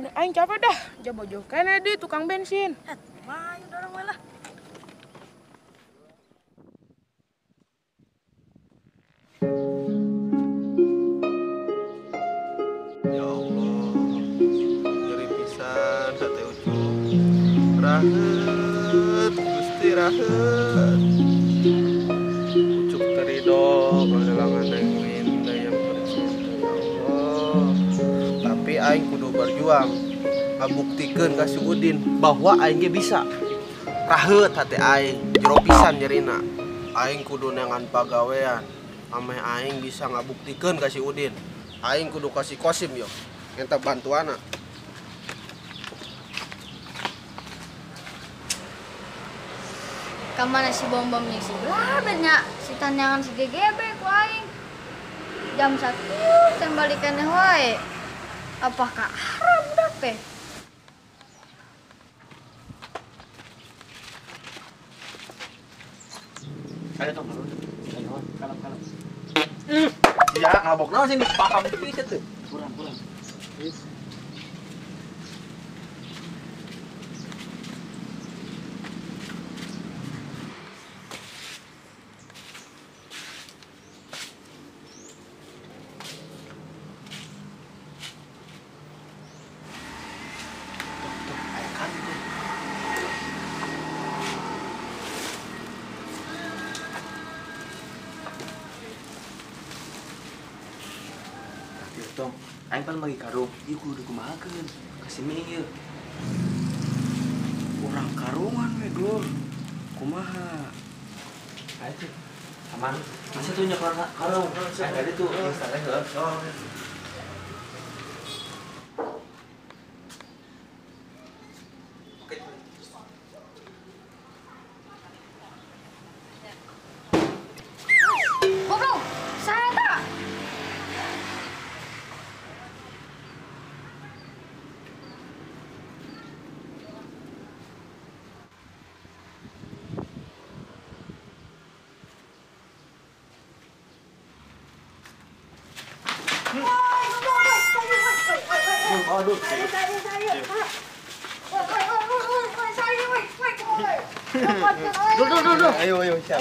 Ken, aing capek dah. Jauh-jauh kene di tukang bensin. Mayu dorong we lah. Ya Allah, nyeri pisan hate Ucup. Raheut, Gusti raheut. Ucup terido kehilangan Neng Winda yang tercinta ya Allah. Tapi aing kudu berjuang ngabuktikeun ka si Udin bahwa aing ge bisa. Raheut hate aing, jero pisan nyerina. Aing kudu neangan pagawean. Ameh aing bisa ngabuktikeun ka si Udin. Aing kudu kasih Kosim yo, minta bantuana. Kamana si bom-bom yang si blabetnya, si tanyangan si GGB ku aing. Jam 1 can balikan wae. Apakah Arab budak teh? Ayo tong, ayo, kalem-kalem. Ya, ngabok naon sih paham pisan tuh. Kurang. Tuh, aya kan tuh. Tong, aing pan bagi karung, ieu kudu dikumahakeun. Kasih ming ieu. Urang karungan we, Dul. Kumaha? Ayo tuh. Aman. Masa tuh nyekel karung. Aing tadi tuh geus teh heuh. Oke. Goblok, saya tak. Aduh. Duh. Ayo, siap.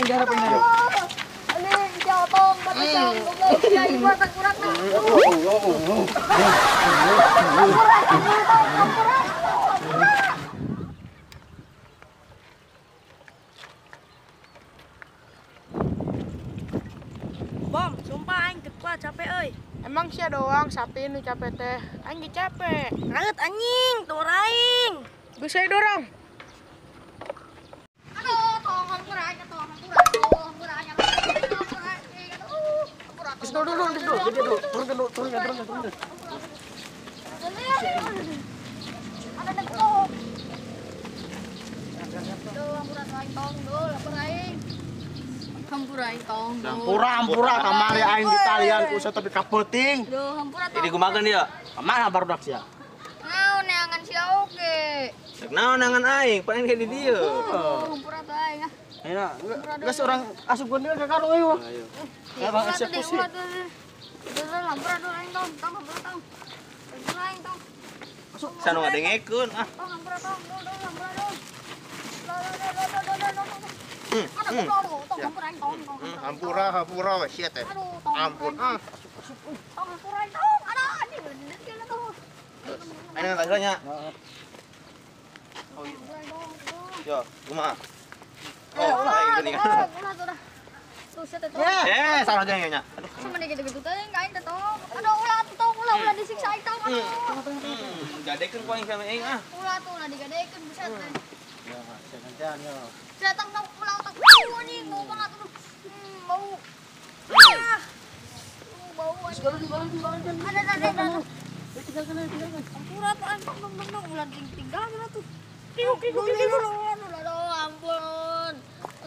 Bom, sumpah aing teu kuat capek euy. Emang sia doang sapi nu capek teh. Aing ge capek. Raeut anjing, tuh aing. Geus saya dorong. Aduh, tong hampura aing, tong hampura, tong hampura aing. Geus dulu. Jadi dulu, turun turun. Ada tong. Duh, hampura aing tong, duh, hampura aing. Hampura aing tong. Hampura kamari aing di talian ku saya tapi kapeuting. Duh, hampura tong. Jadi kumaha dia? Kamana barudak sia? Naon neangan sia oge. Rek naon neangan aing, paling kayak di dieu. Hampura tuh aing ah. Ayeuna geus urang asupkeun deui ka karung ayo. Ayo. Ya bang sia pusing. Duh, hampura duh aing tong, tong hampura tong. Hampura aing tong. Masuk. Sanu ngadengekeun ah. Tong hampura tong, duh hampura duh. Hampura we sia teh. Ampun ah. Tong hampura aing tong. Aduh, anjing bener tuh. Aing nggak nya. Oh iya. Yo, kumaha? Oh, aing geuning. Eh, salah geng nya. Aduh, sama gitu-gitu teh aing teh tong. Aduh, ulah tuh tong, ulah disiksa aing tong. Aduh. Gadekeun ku aing sama aing ah. Ulah tuh ulah digadekeun buset teh. Ya, sia gantian yo. Sia tong tong ulah tong. Anjing bau banget aduh. Bau. Ah. Bau anjing. Ada. Tinggalkan. Hampura tuh aing tong tong ulah tinggal tuh. Kiku. Aduh, ampun.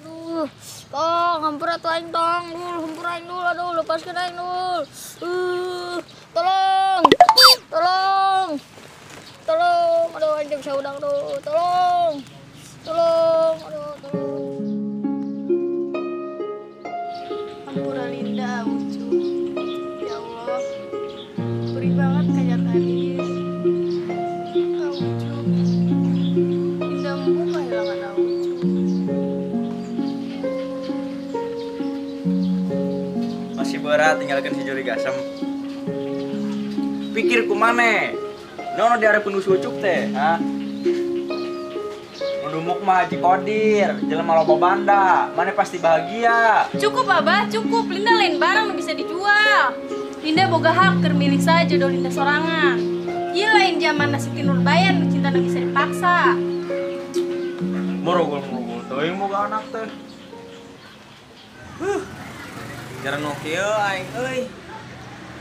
Aduh. Tong, hampura tuh aing tong. Dul, hampura aing dul. Aduh, lepaskan aing dul. Tolong. Tolong. Tolong. Aduh, aing bisa udang dul. Tolong. Tolong. Aduh, tolong. Hampura Linda, Ucu. Ya Allah. Perih banget kayak hadis. Diharapkeun si Juri Gasem. Pikir ku maneh. Nono diharapkeun ku si Ucup teh, ha? Dumuk mah Haji Kodir, jelema loba banda, maneh pasti bahagia. Cukup Abah, cukup. Linda lain barang nu bisa dijual. Linda boga hak keur milih saja jodoh Linda sorangan. Ieu lain zaman Siti Nurbayan nu cintana bisa dipaksa. Morogol-morogol teuing boga anak teh. Jaran nu kieu aing euy.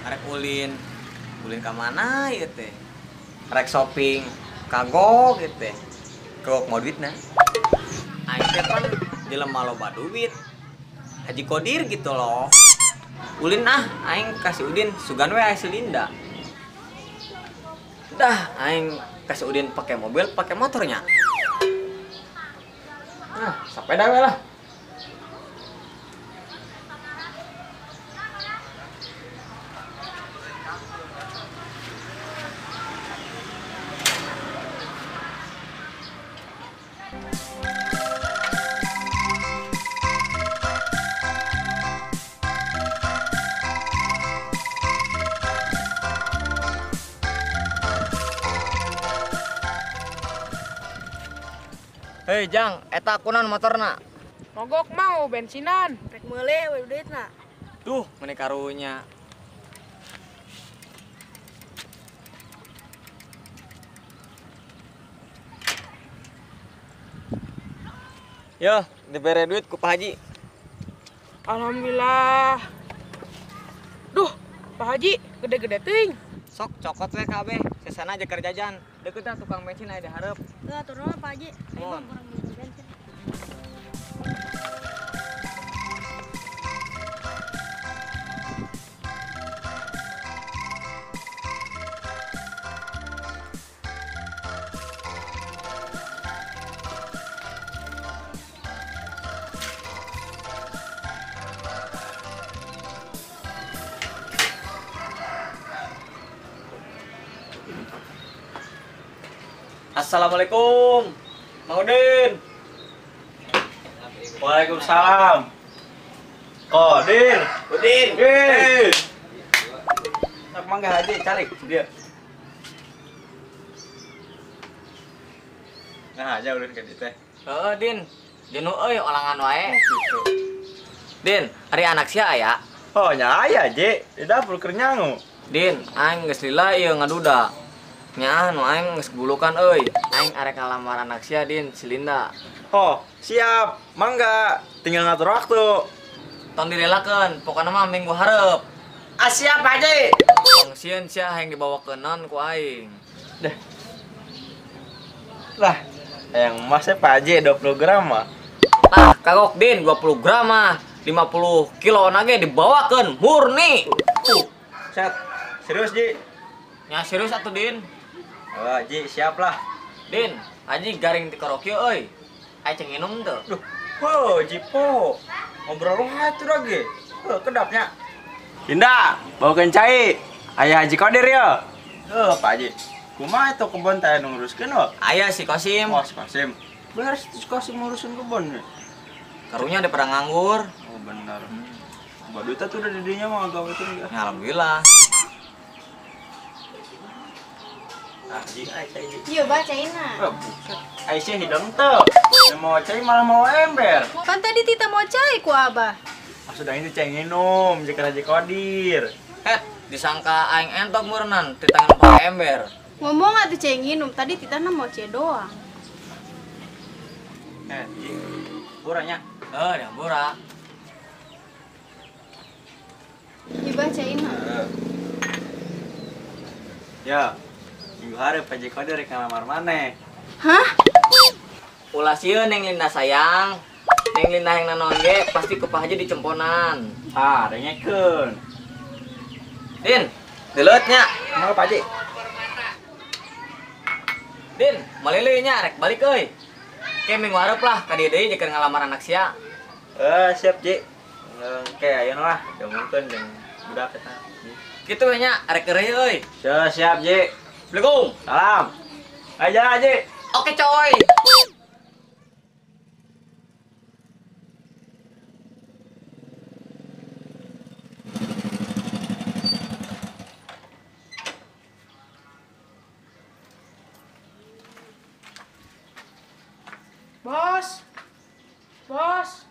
Arek ulin. Ulin ka mana ieu teh? Arek shopping, kagok ieu teh. Kok mau duitna? Aing teh pan jelema loba duit. Haji Kodir gitu loh. Ulin ah, aing kasih Udin sugan we aya si Linda. Dah, aing kasih Udin pakai mobil, pakai motornya. Nah, sepeda we lah. Hei Jang, eta kunaon motorna? Mogok mau bensinan. Rek meuli we duitna. Duh, meni karunya. Yo, dibere duit ku Pak Haji. Alhamdulillah. Duh, Pak Haji gede-gede teuing. Sok cokot we kabeh, sesana aja keur jajan. Deket dah tukang bensin aya di hareup. Heuh, atur nuhun Pak Haji. Ayo Bang, kurang beli bensin. Assalamualaikum, Mang Udin. Waalaikumsalam. Kodir, Udin. Hei. Nak mangga haji calik dia. Nah, aja ulin ke dieu teh. Heeh, Din. Jenuh euy olangan wae. Din, ari anak sia aya? Oh, nya aya, Ji. Di dapur keur nyangu. Din, aing geus lila ieu ngaduda. Nya nu aing geus bulukan euy. Aing arek ngalamar anak sia, Din, si Linda. Oh, siap. Mangga, tinggal ngatur waktu. Tong direlakeun, pokona mah minggu hareup. Ah, siap, Haji. Tong sieun sia hayang dibawakeun naon ku aing. Dah. Lah, yang emasnya Pak Haji 20 gram mah. Tah, kagok Din 20 gram mah. 50 kilo nage dibawakeun murni. Set. Serius, Ji? Nya serius atuh, Din. Oh, Ji, siap lah. Din, Haji garing ti karaoke euy. Aya ceng minum teu? Duh, wow, Ji po. Ngobrol wae atuh lagi. Heuh, kedapnya. Linda, bawakeun cai. Aya Haji Kodir ya. Heuh, Pak Haji. Kumaha itu kebon teh nu nguruskeun heuh? Aya si Kosim. Oh, si Kosim. Bener si Kosim ngurusin kebon. Karunya daripada nganggur. Oh, bener. Baduta tuh udah didinya mah gawe tuh enggak. Ya, alhamdulillah. Ah, Ji, ai cai Ji. Iya, Bah, caina. Oh, buset. Aisyah hidung tuh. Yang mau cai malah mau ember. Kan tadi Tita mau cai ku Abah. Maksudnya ini cai nginum, jika Haji Kodir. Disangka aing entok meureunnan, Tita nginum pakai ember. Ngomong atuh cai nginum, tadi Tita na mau cai doang. Ji. Buranya. Heuh, yang bura. Iya, Bah, caina. Ya. Minggu hari Pak Haji Kodir rek ngalamar maneh. Hah? Ulah sieun Neng Linda sayang. Neng Linda yang nanaon ge pasti ku Pak Haji dicemponan. Ah, dengekeun. Din, deuleut nya. Kumaha Pak Haji? Din, malili nya rek balik euy. Ke minggu hareup lah ka dieu deui jeung ngalamar anak sia. Siap, Ji. Engke ayeuna lah, diomongkeun jeung budak eta. Kitu we nya, arek eureun euy. Siap, siap, Ji. Assalamualaikum. Salam. Ayo jalan, Ji. Oke, coy. Bos. Bos.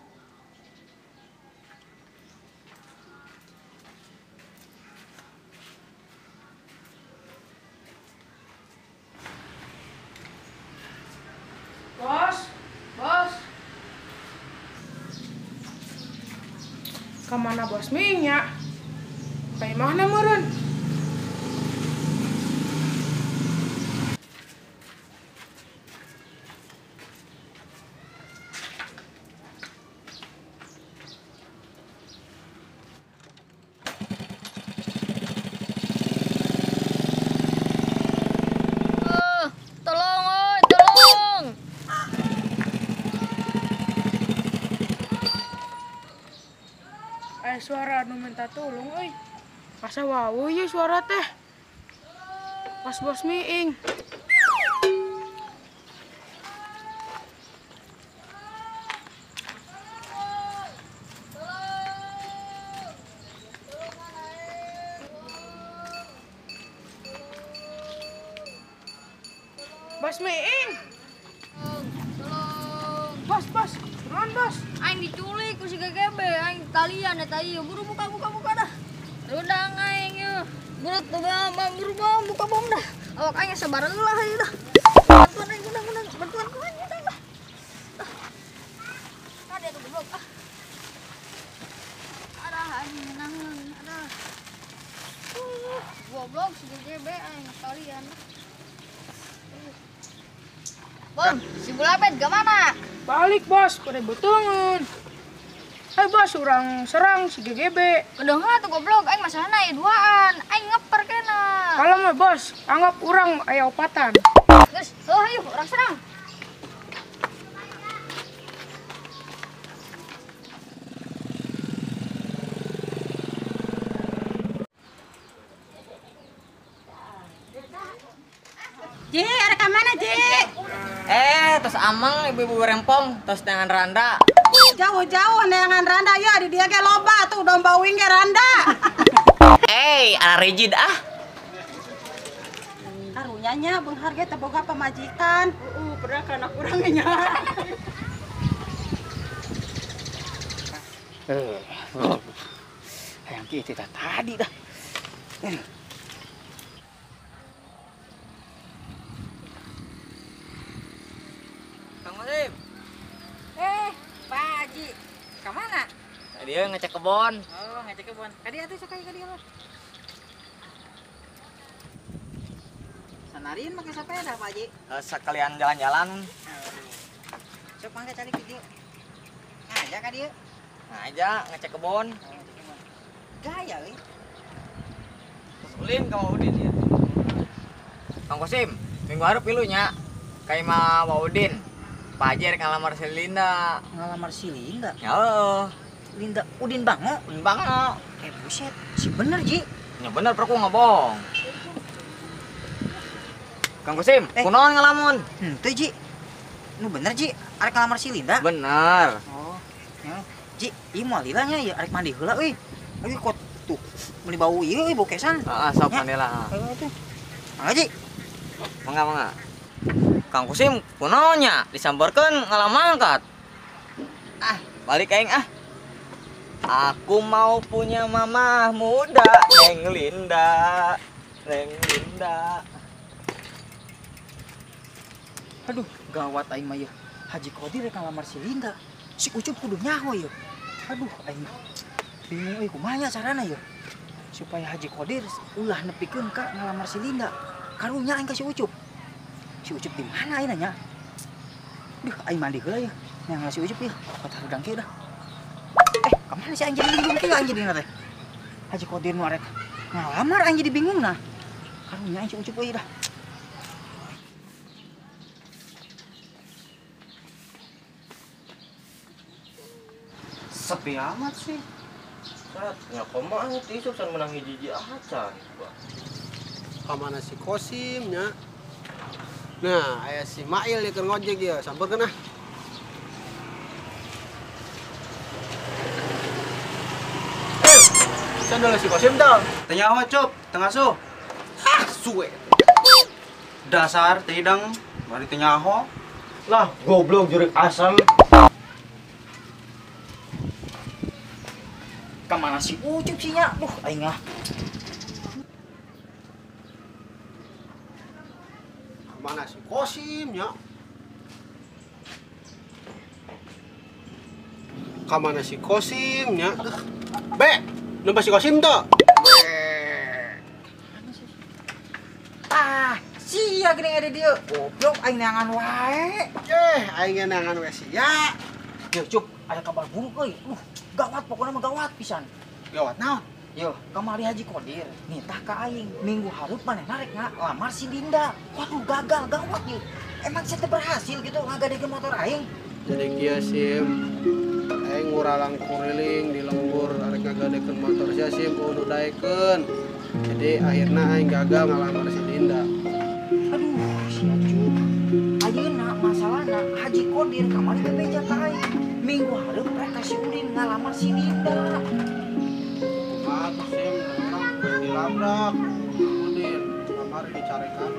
Bos. Bos. Kemana bos minyak? Kayak mana meureun? Tolong, oi, tolong. Suara anu minta tolong euy. Asa wawuh ieu suara teh. Pas bos miing. Bos miing. Bos, bos, buruan bos. Aing diculik ku si GGB, aing talian eta ieu. Buru buka buka buka dah. Rudang aing ieu. Buru tuh bang, buru bang, buka bom dah. Awak aing sabar lah ieu dah. Bantuan aing undang undang, bantuan ku aing undang dah. Ada tuh goblok ah. Ada aing menangan, ada. Goblok si GGB aing talian. Bom, si Bulapet ke mana? Balik bos, pada betungan. Hai bos, orang serang si GGB. Kedengar tuh goblok, aing masalahna aya duaan, aing ngeper kena. Kalau mah bos, anggap urang aya opatan. Geus, oh ayo urang serang. Ji, ada ka mana, Ji? Tos ameng ibu-ibu rempong, tos neangan randa. Jauh-jauh neangan randa ya, di dia ge loba tuh domba uing ge randa. Ala rigid ah. Karunya nya beunghar ge teu boga pamajikan. Pernah kana kurang nya. Hayang kieu teh tadi dah. Kang Musim. Pak Haji, ke mana? Tadi ngecek kebon. Oh, ngecek kebon. Kadi atuh sok ka dieu. Sanarin make sepeda, Pak Haji. Sekalian jalan-jalan. Sok mangga cari video. Ngajak ka dieu. Ngajak ngecek kebon. Oh, ngecek kebon. Gaya euy. Terus ulin ka Udin ya. Kang Kosim, minggu hareup pilu nya. Ka imah Wa Udin. Pak Haji rek ngalamar si Linda. Ngalamar si Linda? Ya heeh. Linda Udin Bango? Udin Bango. Buset, si bener, Ji. Ya bener, perku ngebohong. Kang Kosim, kunaon ngalamun? Henteu, Ji. Nu bener, Ji, arek ngalamar si Linda? Bener. Oh, ya. Ji, ieu moal lila nya ieu arek mandi heula euy. Euy kok tuh meuli bau ieu euy bau kesan. Heeh, sok mandi lah. Heeh tuh. Mangga, Ji. Mangga, mangga. Kang Kosim, kunaon nya disambarkeun ngalamangkat. Ah, balik aing ah. Aku mau punya mama muda, Neng Linda. Neng Linda. Aduh, gawat aing mah ieu. Haji Kodir rek ngalamar si Linda. Si Ucup kudu nyaho ieu. Aduh, aing mah bingung euy kumaha nya carana ieu. Supaya Haji Kodir ulah nepikeun ka ngalamar si Linda. Karunya aing ka si Ucup. Si Ucup di mana aing nanya? Duh, aing mandi heula ieu. Nang si Ucup ieu, kota hudang kieu dah. Kemana sih aing jadi bingung kieu aing jadi teh? Haji Kodir nu arek ngalamar aing jadi bingung nah. Karunya aing si Ucup euy dah. Sepi amat sih. Saat nya kumaha teh isuk san menang hiji-hiji acan. Kamana si Kosim nya? Nah, aya si Mail ya keur ngojek ya, sampeurkeun ah. Sandal si Kosim tau. Teu nyaho, Cup, teu ngasuh. Ah, suwe. Dasar teu hidang, bari teu nyaho. Lah, goblok jurik asam. Kamana si Ucup sih nya? Duh, aing ah. Kamana si Kosim nya? Kamana si Kosim nya? Be, nemba si Kosim tuh. Ah, sia geuning ada dia. Goblok aing neangan wae. Aing neangan wae sia. Yo, Cup, ada kabar buruk euy. Gawat pokoknya mah gawat pisan. Gawat naon? Yo, kamari Haji Kodir nitah ka aing minggu hareup manehna rek ngalamar si Linda. Waduh, gagal gawat yeuh. Emang sia teh berhasil gitu ngagadekeun motor aing? Jadi kieu Sim. Aing nguralang kuriling di lembur arek ngagadekeun motor sia Sim kudu daekeun. Jadi akhirna aing gagal ngalamar si Linda. Aduh, sia Cup. Ayeuna masalahna Haji Kodir kamari bebeja ka aing. Minggu hareup rek ka si Udin ngalamar si Linda. Kumaha tuh Sim, urang dilabrak Udin kamari dicarekan.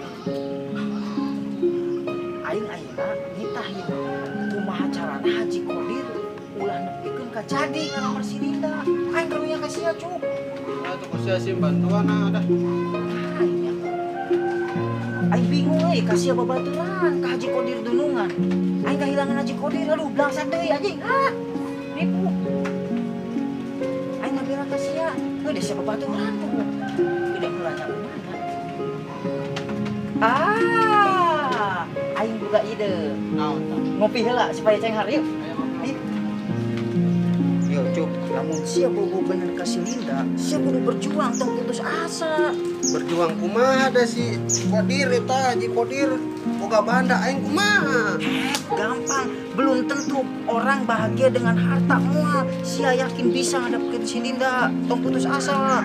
Aing ayeuna nitah ieu. Kumaha carana Haji Kodir ulah nepikeun ka jadi ngalamar si Linda. Aing karunya ka sia Cup. Nah, tuh sia Sim bantuan ah dah. Aing bingung euy ka sia babaturan ka Haji Kodir dunungan. Aing kahilangan Haji Kodir, aduh blangsak deui anjing. Ah, nipu. Aing ngabela ka sia, heuh deh sia babaturan tuh. Gede heula nya kumaha. Ah, aing boga ide. Naon tah? Ngopi heula supaya cenghar yuk. Ayo. Yo, Cup, lamun sia bogo bener ka si Linda, sia kudu berjuang tong putus asa. Berjuang kumaha da si Kodir eta Haji Kodir boga banda aing kumaha? Gampang, belum tentu orang bahagia dengan harta moal. Sia yakin bisa ngadepkeun si Linda, tong putus asa.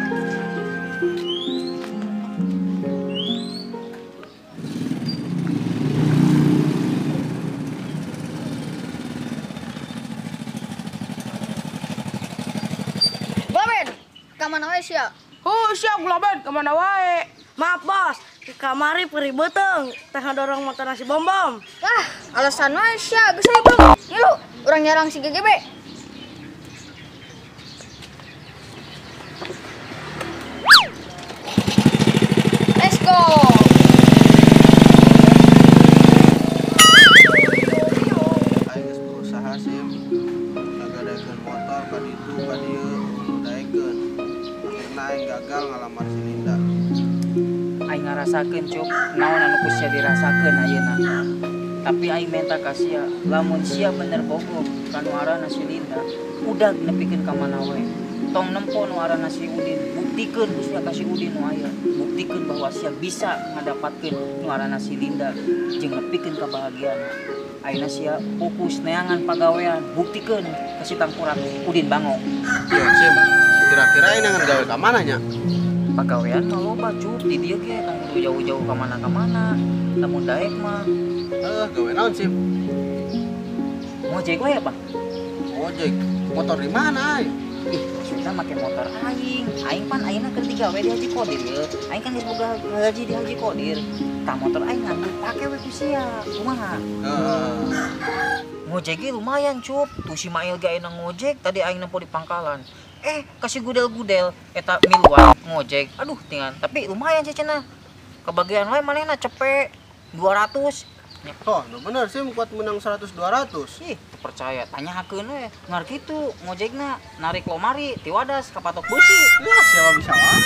Baben, kamana wae sia? Oh, siap gulaban, kemana wae? Maaf bos, ke kamari perih beuteung, teh ngadorong motor nasi bom bom. Wah, alasan wae sia, geus we beuh. Ngilu, urang nyarang si GGB. Let's go. Aing geus berusaha Sim, ngagadekeun motor ka ditu ka dieu, daekeun. Akhirna aing gagal ngalamar si Linda. Aing ngarasakeun Cup, naon anu ku sia dirasakeun ayeuna. Tapi aing menta ka sia, lamun sia bener bogoh ka nu aranna si Linda, udag nepikeun ka mana wae. Tong nempo nu aranna si Udin, buktikeun ku sia ka si Udin nu aya. Buktikeun bahwa sia bisa ngadapatkeun nu aranna si Linda jeung nepikeun kabahagiaan. Ayeuna sia fokus neangan pagawean, buktikeun ka si tangkurak Udin Bangong. Yo Sim, kira-kira aing neangan gawe ka mana nya? Pagawean mah loba Cup, di dieu ge tong kudu jauh-jauh ka mana-kamana. Lamun daek mah gawe naon Sim? Ngojek wae apa? Ngojek. Motor di mana aing? Ih, maksudna make motor aing. Aing pan ayeuna keur digawe di Haji Kodir ye. Aing kan geus boga gaji di Haji Kodir. Tah motor aing ngan dipake we ku sia. Kumaha? Ngojek ge lumayan Cup. Tuh si Mail ge ayeuna ngojek, tadi aing nempo di pangkalan. Kasih gudel-gudel eta miluan ngojek. Aduh, tingan. Tapi lumayan sih cenah. Kebagian wae manehna cepet 200. Oh, nu bener Sim kuat menang 100 200. Ih, teu percaya. Tanyakeun we. Ngar kitu ngojekna narik lomari ti wadas ka patok beusi. Ya, siapa bisa wae.